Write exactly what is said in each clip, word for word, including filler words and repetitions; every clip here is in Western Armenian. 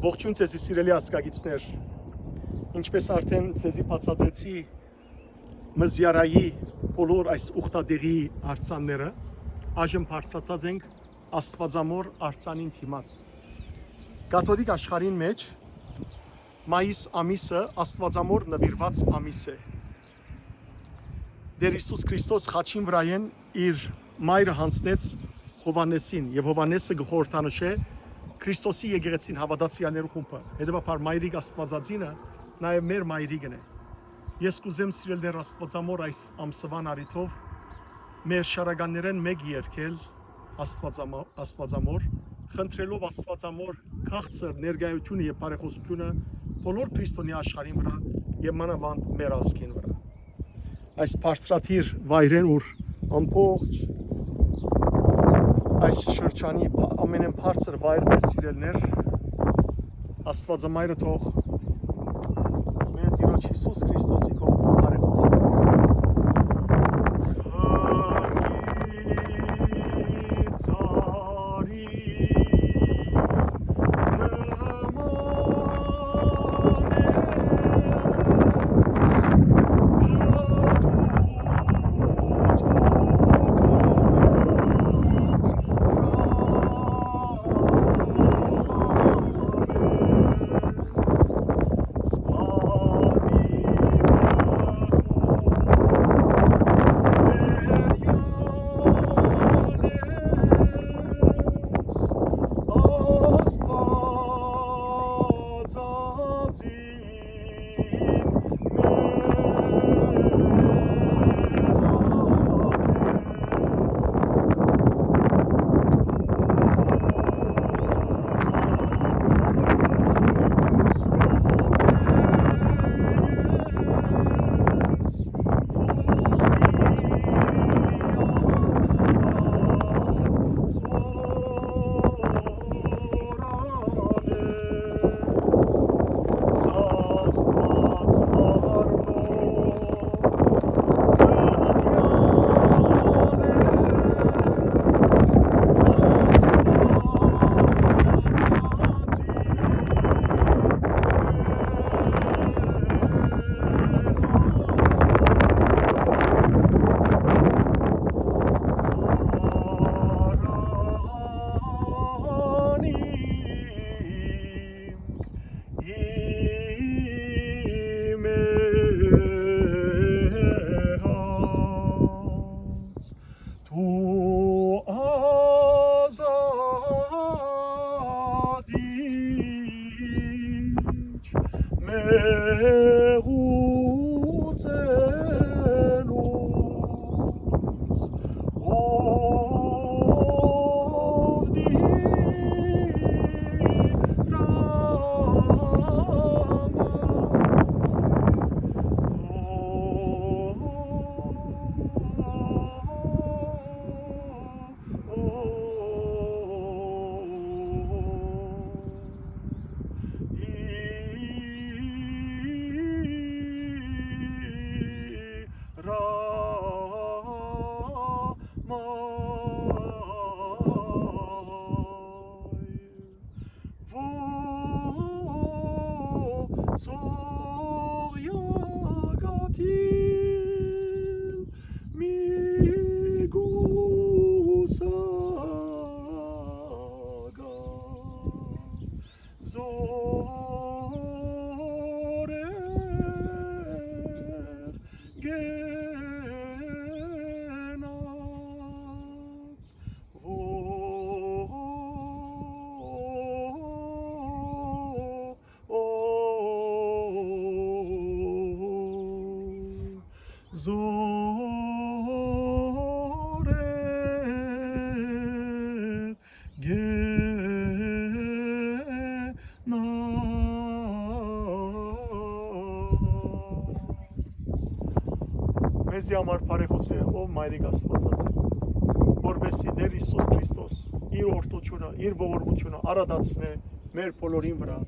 Ողջույն ձեզի, սիրելի ազգագիցներ։ Ինչպես արդեն ձեզի բացատրեցի, Մզիարայի բոլոր այս ուխտատեղի արձանները, այժմ բարձրացած ենք Աստուածամոր արձանին դիմաց։ Կաթողիկ աշխարհին մէջ մայիս ամիսը Աստուածամոր նուիրուած ամիս է։ Տէր Յիսուս Քրիստոս խաչին վրայէն իր մայրը յանձնեց Յովհաննէսին, եւ Յովհաննէսը կը խորհրդանշէ Քրիստոսի եկեղեցին, հաւատացեալներու խումբը։ Հետեւաբար, մայրիկ Աստուածածինը նաեւ մեր մայրիկն է։ Ես կ'ուզեմ, սիրելիներ, Աստուածամոր այս ամսուան առիթով մեր շարականներէն մէկ երկել Աստուածամա-, Աստուածամոր, խնդրելով Աստուածամոր քաղցր ներկայությունը եւ բարեխօսությունը բոլոր քրիստոնեայ աշխարհին վրայ եւ մանաւանդ մեր ազգին վրայ։ Այս բարձրադիր վայրէն, ուր ամբողջ այս շրջանի բա-, ամենէն բարձր վայրն է, սիրելիներ, Աստուածամայրը թող մեր Տիրոջ Յիսուս Քրիստոսի կով բարեխօս Մեզի համար բարեխօս է, ով մայրիկ Աստուածածին, որպեսզի Տէր Յիսուս Քրիստոս իր օրհնութիւնը, իր ողորմութիւնը արատացնէ մեր բոլորին վրայ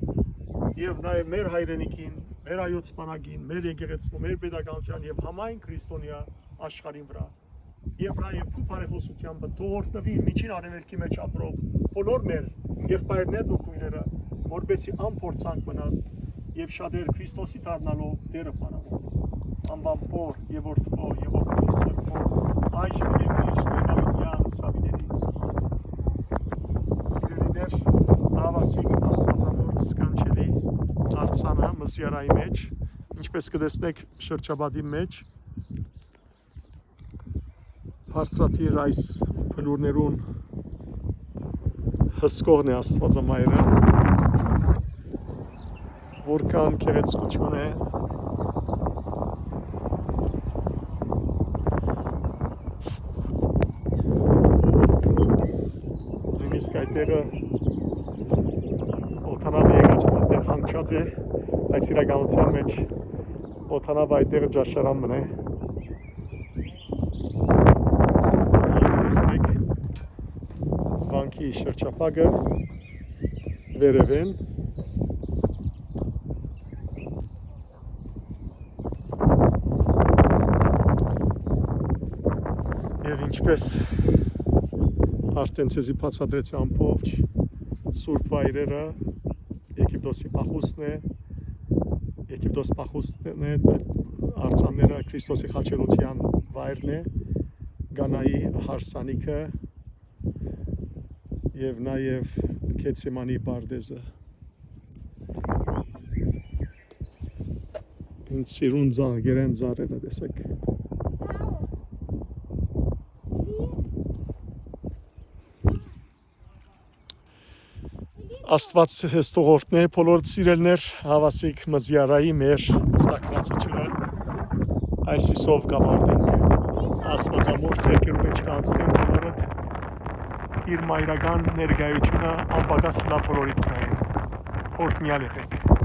եւ նաեւ մեր հայրենիքին, մեր հայոց բանակին, մեր եկեղեցուն, մեր պետականութեան եւ համայն քրիստոնեայ աշխարհին վրայ։ Եվ նաեւ քու բարեխօսութեամբը թող օրհնուին Միջին Արեւելքի մէջ ապրող բոլոր մեր եղբայրներն ու քոյրերը, որպեսզի անփորձանք մնան եւ շատեր Քրիստոսի դառնալով Տերը փառաւոր։ Անվան Հօր եւ Որդւոյ եւ Հոգեւոր Սրբոյ, այժմ եւ միշտ եւ աւետեան սավիներինցի։ Սիրելիներ, հաւասիկ Աստուածամոր սքանչելի արձանը Մզիարայի մեջ, ինչպես կը տեսնեք շրջապատի մեջ, բարձրադիր այս բլուրներուն հսկողն է Աստուածամայրը, որքան գեղեցկություն է։ Նույնիսկ այդտեղը օդանավը եկած, այդտեղ հանգչած է, բայց իրականության մեջ օդանավը այդտեղը ճաշարան մնա է։ Տեսնեք վանքի շրջափակը վերևէն։ Եւ ինչպես արդեն ձեզի բացատրեցի, ամբողջ սուրբ վայրերը Եգիպտոսի փախուստն է, Եգիպտոս փախուստն է, արձանները Քրիստոսի խաչելության վայրն է, Կանայի հարսանիքը եւ նաեւ Գեթսեմանի պարտեզը։ Ինձ սիրուն ծաղկերեն ծառերը տեսեք։ Աստուած հեստողորդն է, բոլոր սիրելներ, հաւասիկ Մզիարայի մեր ուխտակնացությունը այսպիսով կավարտենք։ Աստուածամոր ձեռքերու մեջ կանցնենք բոլորդ, իր մայրական ներկայությունը անպակաս լա բոլորիդ վրայ։ Օրհնյալ եղեք։